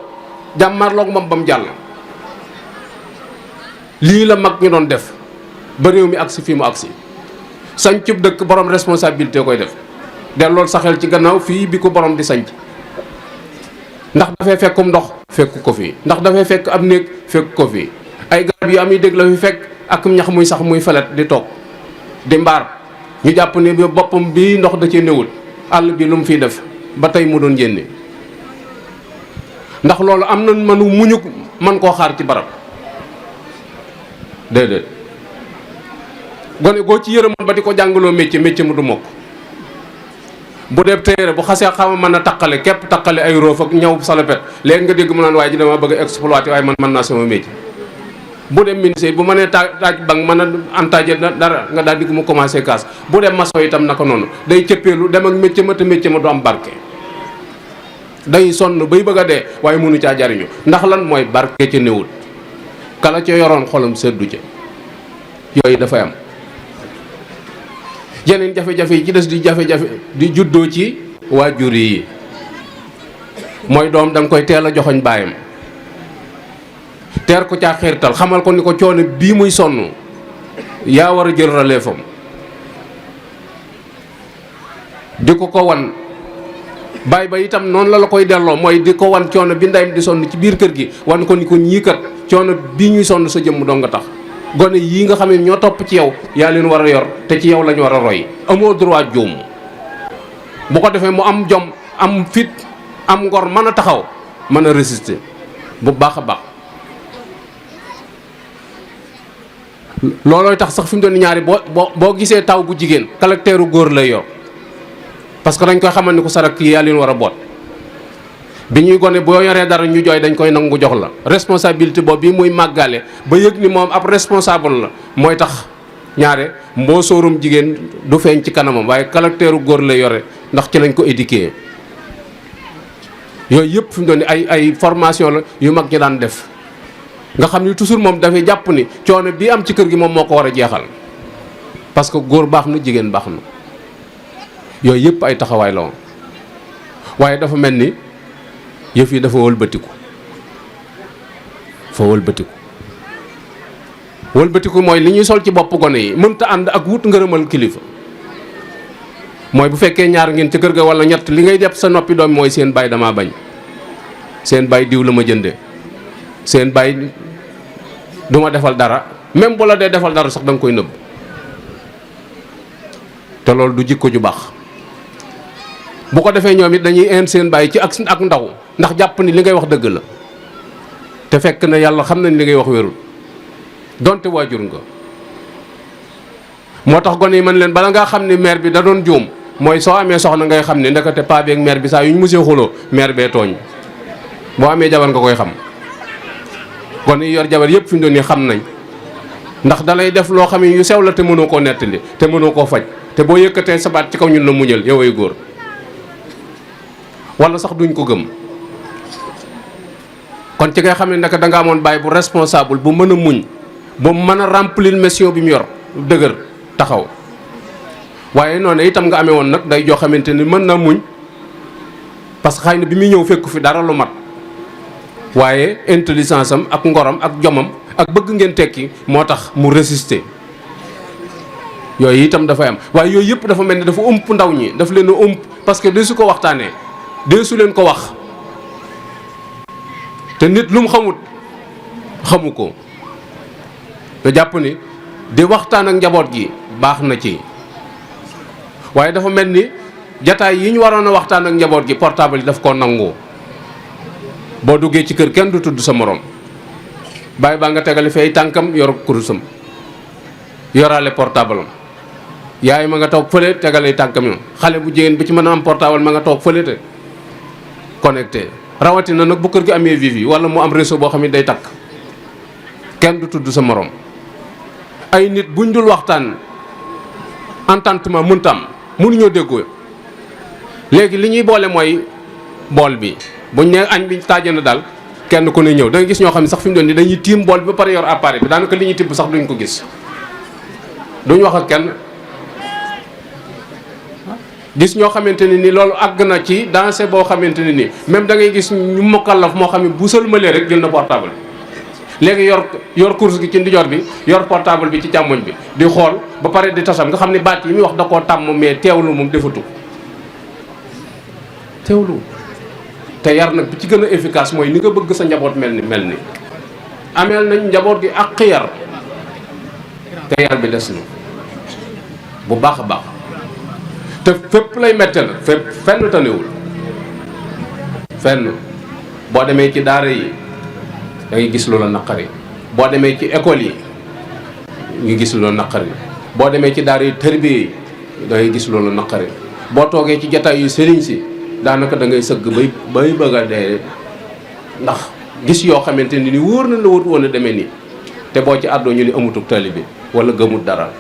jàmmarloog moom ba mu jàll. lii la mag ñu doon def ba réew mi agsi fii mu agsi sanc dëkk borom responsabilité koy def dellool sa xel ci gannaaw fii bi ko borom di sanc ndax dafay fekkum ndox fekk ko fii ndax dafay fekk ab néeg fekk ko fii ay garab yu am yi dégg la fi fekk ak ñax muy sax muy felet di toog di mbaar ñu jàpp ne bi boppam bii ndox da cee néewul àll bi lu mu fiy def ba tey mu doon jénne ndax loolu am na mënu muñu man koo xaar ci barab déedéet gone goo ci yërëmoon ba di ko jàngaloo métier mu du mokk bu dee téere bu xasee xama mën a taqale képp taqale ay roof ak ñaw salopet léegi nga dégg mu naan waaye ji dama bëgg a exploiter waaye man mën naa sama métier. bu dem ministère bu mënee taaj banque mën a antaje dara nga daal di mu commencé kaas bu dem maçon itam naka noonu day cëppeelu dem ak métier ma te métier ma du am barke. day sonn bay bëgg a dee waaye mënu caa jariñu ndax lan mooy barke ca néewul kala ca yoroon xolam seddu ca yooyu dafay am. yeneen jafe-jafe yi ci des di jafe-jafe di juddoo ci waajur yi mooy doom da nga koy teel a joxoñ baayam teer ko caa xiirtal xamal ko ni ko coono bii muy sonn yaa war a jël relève am di ko wan baay ba itam noonu la koy delloo mooy di ko wan coono bi ndeyam di sonn ci biir kër gi wan ko ni ko ñii kat coono bii ñuy sonn sa jëmm doo nga tax gone yii nga xam ne ñoo topp ci yow yaa leen war a yor te ci yow lañu war a roy amoo droit juum bu ko defee mu am jom am fit am ngor mën a taxaw mën a résister bu baax a baax. loolooy tax sax fi mu doon ñaari boo gisee taw bu jigéen caractère góor lay yor parce que dañ koy xamal ni ko sarak yi yaa leen war a boot. bi ñuy gone boo yoree dara ñu jooy dañ koy nangu jox la responsabilité boobu bi muy màggale ba yëg ni moom ab responsable la mooy tax ñaare mboo sóorum jigéen du feeñ ci kanamam waaye caractère góor lay yore ndax ci lañ ko éduqué. yooyu yëpp fi mu doon ay formation la yu mag ñi daan def nga xam ni toujours moom dafay jàpp ni coono bi am ci kër gi moom moo ko war a jeexal parce que góor baax na jigéen baax na yooyu yëpp ay taxawaay la woon waaye dafa mel ni yëf yi dafa wëlbatiku mooy li ñuy sol ci bopp gone yi mënta ànd ak wut ngërëmal kilifa mooy bu fekkee ñaar ngeen ca kër ga wala ñett li ngay def sa noppi doom mooy seen baay damaa bañ seen baay diw la ma jënde seen baay du ma defal dara même bu la dee defal dara sax da nga koy nëbb te loolu du jikko ju baax bu ko defee ñoom it dañuy ind seen baay ci ak ndaw ndax jàpp ni li ngay wax dëgg la te fekk na yàlla xam na ni li ngay wax wérul donte waajur nga moo tax gone yi mën leen bala ngaa xam ni maire bi da doon juum mooy soo amee soxna ngay xam ni ndekete paa bi ak maire bi saa yu ñu musee xuloo maire bee tooñ boo amee jabar nga koy xam gone yi yor jabar yëpp fi mu doon nii xam nañ ndax dalay def loo xam ne yu sew la te mënoo koo nettali te mënoo koo faj te boo yëkkatee sa baat ci kaw ñun la muñal yow ay góor wala sax duñ ko gëm kon ci nga xam ne naka da nga amoon baay bu responsable bu mën a muñ bu mën a remplir mission bi mu yor dëgër taxaw waaye noonu itam nga amee woon nag day joo xamante ni mën na muñ parce que xëy na bi muy ñëw fekku fi dara lu mat waaye intelligence am ak ngoram ak jomam ak bëgg ngeen tekki moo tax mu résister yooyu itam dafay am waaye yooyu yëpp dafa mel ni dafa ëmp ndaw ñi daf leen a ëmp parce que de su ko waxtaanee de su leen ko wax te nit lu mu xamut xamu ko te jàpp ni di waxtaan ak njaboot gi baax na ci waaye dafa mel ni jataay yi ñu waroon a waxtaan ak njaboot gi portable yi daf koo nangu boo duggee ci kër kenn du tudd sa morom bàyyi baa nga tegale fi ay tànkam yor kurusam yoraale portable am yaay ma nga toog fële tegale tànkam yo xale bu jigéen bi ci mën a am portable ma nga toog fële te connecté rawatina nag bu kër gi amee wifi wala mu am réseau boo xam ne day takk kenn du tudd sa morom ay nit buñ dul waxtaan entendement mënta am mënuñoo déggoo léegi li ñuy boole mooy bool bi buñ ne añ bi taaje na daal kenn ku ne ñëw da nga gis ñoo xam ne sax fi mu doon ni dañuy tiim bool bi ba pare yor appareil bi daanaka li ñuy tibb sax duñ ko gis duñ wax ak kenn gis ñoo xamante ne ni loolu àgg na ci dansé boo xamante ne ni même da ngay gis ñu mokkalaf moo xam ne bu sëlmalee rek jël na portable léegi yor course gi ci ndijoor bi yor portable bi ci càmmoñ bi di xool ba pare di tasam nga xam ne baat yi muy wax da koo tàmm mais teewlu moom defatu teewlu te yar nag bi ci gën a efficace mooy ni nga bëgg sa njaboot mel ni ameel nañ njaboot gi ak yar te yar bi des na bu baax a baax te fépp lay mette la fépp fenn tanewul fenn boo demee ci daara yi da ngay gis loola naqari boo demee ci école yi nga gis loola naqari boo demee ci daara yi tërbiye yi da ngay gis loola naqari boo toogee ci jataay yu sëriñ si daanaka da ngay sëgg bay bëgg a dee ndax gis yoo xamante ni wóor na la wut woon a demee nii te boo ci àddoo ñu ni amutuk taalibe wala gëmut dara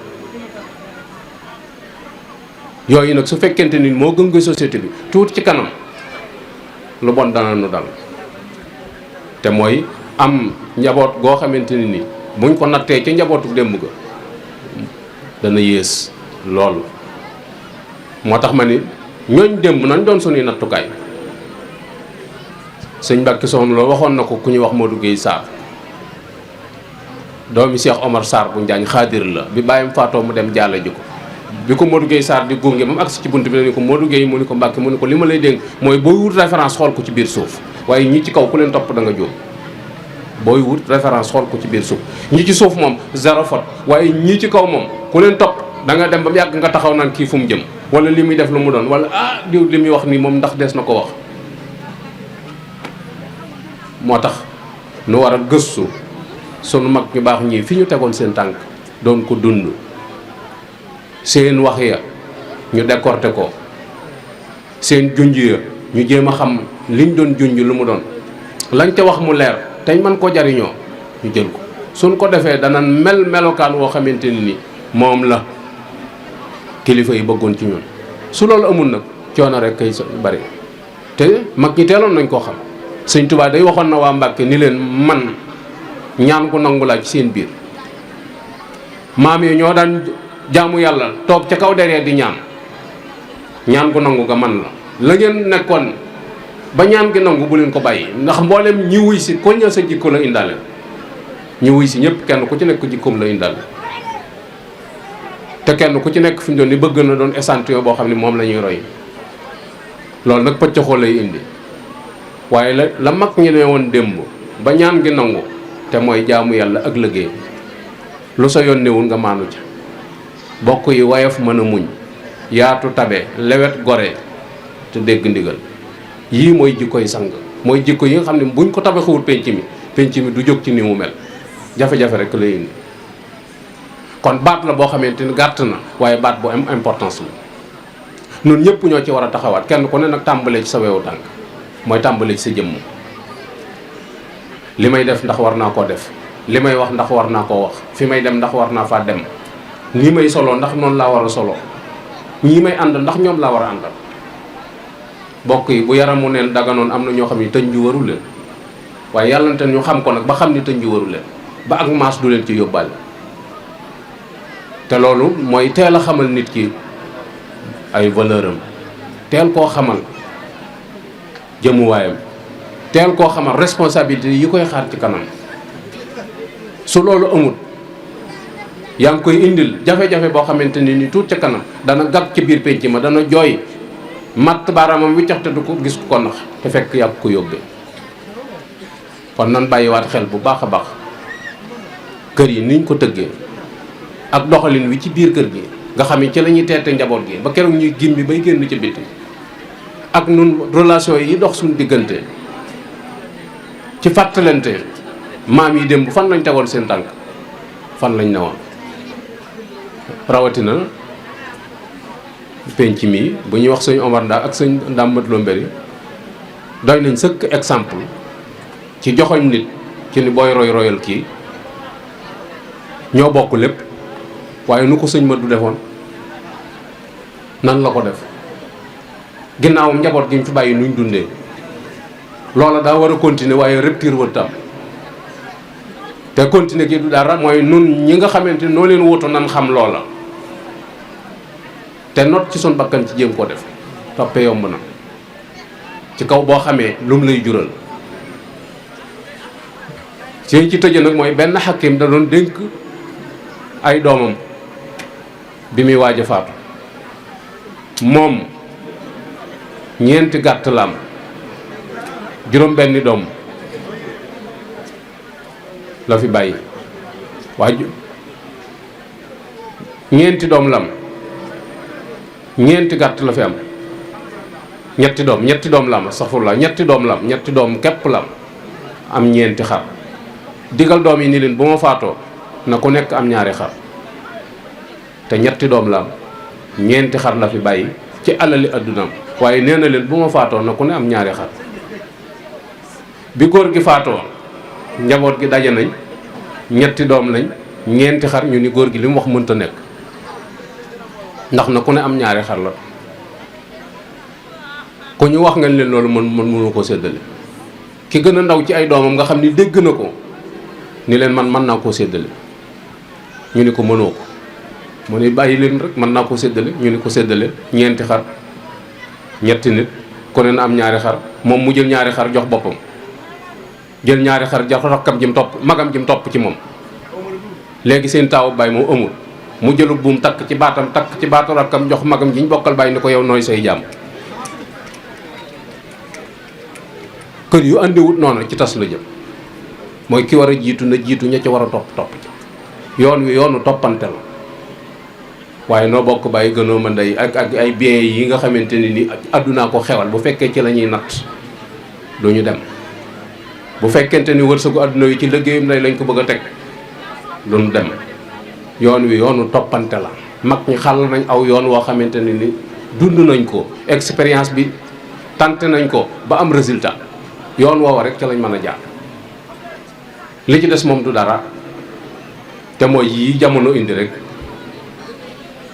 yooyu nag su fekkente ni moo gën nga société bi tuuti ci kanam lu bon dana nu dal te mooy am njaboot goo xamante ni buñ ko nattee ca njabootu démb ga dana yées loolu moo tax ma ni ñooñ démb nañ doon suñuy nattukaay sëñ Mbàkke Soxna Lo waxoon na ko ku ñuy wax Modou Guèye Sarr doomi Cheikh Omar Sarr bu Njaañ xaadir la bi bàyyam faatoo mu dem jàlle ji ko bi ko Modou Guèye Sarr di gunge ba mu agsi ci bunt bi dañu ko Modou Guèye mu ni ko Mbàkke mu ni ko li ma lay dénk mooy booy wut référence xool ko ci biir suuf waaye ñi ci kaw ku leen topp da nga jóg booy wut référence xool ko ci biir suuf ñi ci suuf moom zéro faute waaye ñi ci kaw moom ku leen topp da nga dem ba mu yàgg nga taxaw naan kii fu mu jëm wala li muy def lu mu doon wala diw li muy wax nii moom ndax des na ko wax moo tax nu war a gëstu sunu mag ñu baax ñii fi ñu tegoon seen tànk doon ko dund seen wax ya ñu décorté ko seen junj ya ñu jéem a xam liñ doon junj lu mu doon lañ ca wax mu leer teñ mën ko jariñoo ñu jël ko suñ ko defee dana melokaan woo xamante ni moom la kilifa yi bëggoon ci ñun su loolu amul nag coono rek kay bari te mag ñi teeloon nañ koo xam sëñ Tuubaa day waxoon na waa Mbàkke ni leen man ñaan ko nangu laa ci seen biir maam yi ñoo daan jaamu yàlla toog ca kaw deree di ñaan ko nangu ga man la ngeen nekkoon ba ñaan gi nangu bu leen ko bàyyi ndax mboolem ñi wuy si ko ña sa jikko la indaale ñi wuy si ñëpp kenn ku ci nekk jikkoom la indaale te kenn ku ci nekk fi mu doon ni bëgg na doon échantillon boo xam ne moom la ñuy roy loolu nag pëccaxoo lay indi waaye la mag ñi ne woon démb ba ñaan gi nangu te mooy jaamu yàlla ak liggéey lu sa yoon newul nga maanu ca bokk yi woyof mën a muñ yaatu tabe lewet gore te dégg ndigal yii mooy jikkoy sang mooy jikko yi nga xam ne buñ ko tabaxewul penc mi du jóg ci ni mu mel jafe-jafe rek lay indi kon baat la boo xamante ni gàtt na waaye baat bu am importance la ñun ñëpp ñoo ci war a taxawaat kenn ku ne nag tàmbalee ci sa wewu tànk mooy tàmbalee ci sa jëmm li may def ndax war naa koo def li may wax ndax war naa koo wax fi may dem ndax war naa faa dem nii may solo ndax noonu laa war a solo ñii may ànd ndax ñoom laa war a àndal bokk yi bu yaramu neen daganoon am na ñoo xam ne tëñ ju waru leen waaye yàllante ñu xam ko nag ba xam ni tëñ ji waru leen ba ak maas du leen ci yóbbaale. te loolu mooy teel a xamal nit ki ay valeur am, teel koo xamal jëmuwaayam, teel koo xamal responsabilité yi koy xaar ci kanam. su loolu amul yaa ngi koy indil jafe-jafe boo xamante ni tuut ca kanam dana gàgg ci biir penc ma, dana jooy matt baaraamam wi cax te du ko gis ko nax te fekk yaa ko yóbbee. kon nan bàyyiwaat xel bu baax a baax kër yi niñ ko tëggee ak doxalin wi ci biir kër gi nga xam ne ci la ñuy teete njaboot gi ba keroog ñuy gimmi bay génn ci biti, ak nun relation yi dox suñu diggante ci fàttalante maam yi démb fan lañ tegoon seen tànk, fan lañ newoon. rawatina penc mi bu ñuy wax sëñ Omar Ndaa ak sëñ Ndam Mat Lo Mbéri doy nañ sëkk exemple ci joxoñ nit ci ni booy roy royal kii. ñoo bokk lépp waaye nu ko sëñ ma du defoon nan la ko def ginnaawam njaboot gi ñu fi bàyyi nuñ dundee loola daa war a continuer waaye rupture wër tam te continuer gi du dara mooy nun ñi nga xamante noo leen wutu nan xam loola te not ci son bakkan ci jéem koo def toppee yomb na ci kaw boo xamee lu mu lay jural. ci tëje nag mooy benn xakim da doon dénk ay doomam bi muy waaj a faatu moom ñeenti gàtt la am, juróom benni doom la fi bàyyi waaye ñeenti doom la am, ñeenti gàtt la fi am, ñetti doom la am astaghfirullah, ñetti doom la am, ñetti doom képp la am ñeenti xar. digal doom yi ni leen bu ma faatoo na ku nekk am ñaari xar, te ñetti doom la am, ñeenti xar la fi bàyyi ci alali addunaam, waaye nee na leen bu ma faatoo na ku ne am ñaari xar. bi góor gi faatoo njaboot gi daje nañ, ñetti doom lañ, ñeenti xar, ñu ni góor gi li mu wax mënta nekk ndax na ku ne am ñaari xar la. ku ñu wax nga leen loolu mënu ko séddale. ki gën a ndaw ci ay doomam nga xam ni dégg na ko ni leen man mën naa koo séddale, ñu ni ko mënoo ko, mu ne bàyyi leen rek mën naa koo séddale, ñu ni ko séddale ñeenti xar, ñetti nit ku ne na am ñaari xar. moom mu jël ñaari xar jox boppam, jël ñaari xar jox rakkam jim topp, magam jim topp ci moom. léegi seen taawu baay moo amul, mu jëlu buum takk ci baatam, takk ci baatu rakkam jox magam ji ñu bokkal baay ni ko yow nooy say jàmm. kër yu andiwut noonu ci tas la jëm. mooy ki war a jiitu na jiitu, ña ca war a topp ci yoon wi yoonu toppante la. waaye noo bokk bàyyi gënoo ma ndey ak ay biens yi nga xamante ni àddunaa ko xewal bu fekkee ci la ñuy natt du ñu dem. bu fekkente ni wërsëgu àdduna wi ci liggéeyam lay lañ ko bëgg a teg du ñu dem. yoon wi yoonu toppante la. mag ñi xàll nañ aw yoon woo xamante ni dund nañ ko, expérience bi tante nañ ko ba am résultat. yoon woowa rek ca lañ mën a jaar. li ci des moom du dara te mooy yii jamono indi rek.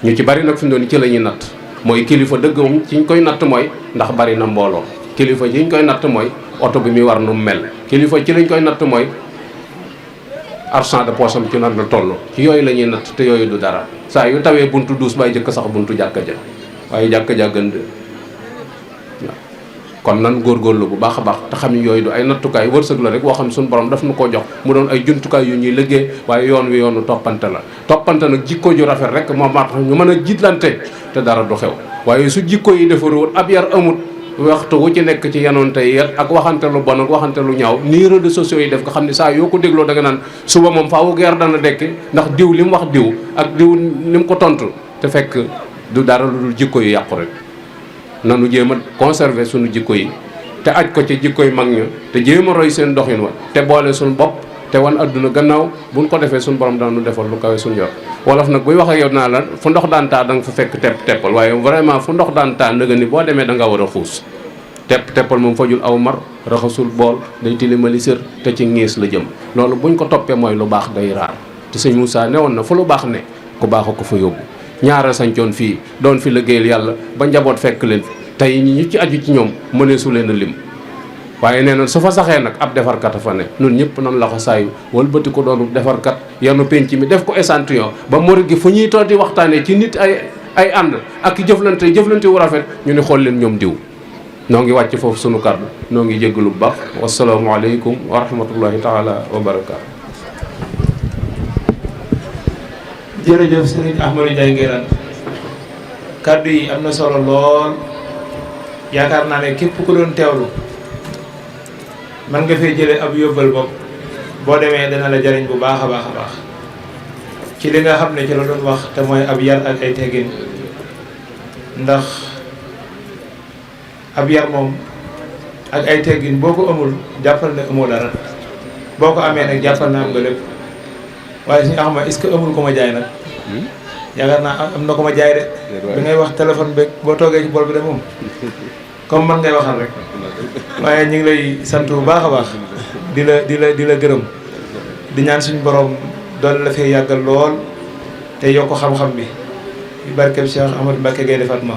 ñu ci bari nag fi mu doon ci la ñuy natt mooy kilifa dëgg moom ci ñu koy natt mooy ndax bari na mbooloo. kilifa ci ñu koy natt mooy oto bi muy war nu mel. kilifa ci lañ koy natt mooy argent de poche am ci nan la toll. ci yooyu la ñuy natt te yooyu du dara. saa yu tawee buntu duus bay jëkk sax buntu jàkka ja waaye jàkka ja gën de waaw. kon nan góorgóorlu bu baax a baax te xam ne yooyu du ay nattukaay, wërsëg la rek woo xam ne suñu borom daf nu koo jox mu doon ay jumtukaay yu ñuy liggéey. waaye yoon wi yoonu toppante la. toppante nag jikko ju rafet rek moo mat ñu mën a jiitlante te dara du xew. waaye su jikko yi defaruwul ab yar amut, waxtu wu ci nekk ci yanoonte yar ak waxante lu bon ak waxante lu ñaaw nii réseaux sociaux yi def nga xam ne saa yoo ko dégloo da nga naan suba moom faawu geer dana dekki ndax diw li mu wax diw ak diw li mu ko tontu te fekk du dara lu dul jikko yu yàqu rek. nanu jéem a conserver suñu jikko yi te aj ko ci jikko yu mag ña te jéem a roy seen doxin wa te boole suñu bopp te wan adduna gannaaw buñ ko defee suñu borom daanu defal lu kawe suñu yor. wolof nag buy wax ak yow naa la fu ndox daan taa da nga fa fekk teppal waaye vraiment fu ndox daan taa nga ni boo demee da nga war a xuus. teppal moom fajul aw mar, raxasul bool, day tilimali sër te ci ngiis la jëm. loolu buñ ko toppee mooy lu baax day raar te sëñ Moussa newoon na fu lu baax ne ku baax a ko fa yóbbu. ñaara sañcoon fii doon fi liggéeyal yàlla ba njaboot fekk leen fi tey ñu ci aju ci ñoom mëneesu leen a lim waaye nee na su fa saxee nag ab defarkat a fa ne nun ñëpp nan la ko saayu wëlbati ko doonu defarkat yanu penc mi def ko échantillon ba murid gi fu ñuy toog di waxtaanee ci nit ay ànd ak jëflante wu rafet ñu ne xool leen ñoom diw. noo ngi wàcc foofu sunu kàddu noo ngi jéggalu bu baax wasalaamualeykum wa rahmatullahi taala wa barakaatu. jërëjëf sëriñ Ahmadou Ndiaye Nguérane kàddu yi am na solo lool yaakaar naa ne képp ku doon teewlu man nga fee jële ab yóbbal bopp boo demee dana la jariñ bu baax a baax a baax ci li nga xam ne ci la doon wax te mooy ab yar ak ay teggin ndax ab yar moom ak ay teggin boo ko amul jàppal ne amoo dara boo ko amee nag jàppal na am nga lépp waaye suñu axama est-ce que amul ko ma jaay nag yaakaar naa am na ko ma jaay de bi ngay wax téléphone beeg boo toogee ci bool bi de moom comme man ngay waxal rek waaye ñu ngi lay sant bu baax a baax di la gërëm di ñaan suñu borom doon la fee yàggal lool te yokk xam-xam bi barkeb Cheikh Ahmadou Mbacké Gaïndé Fatma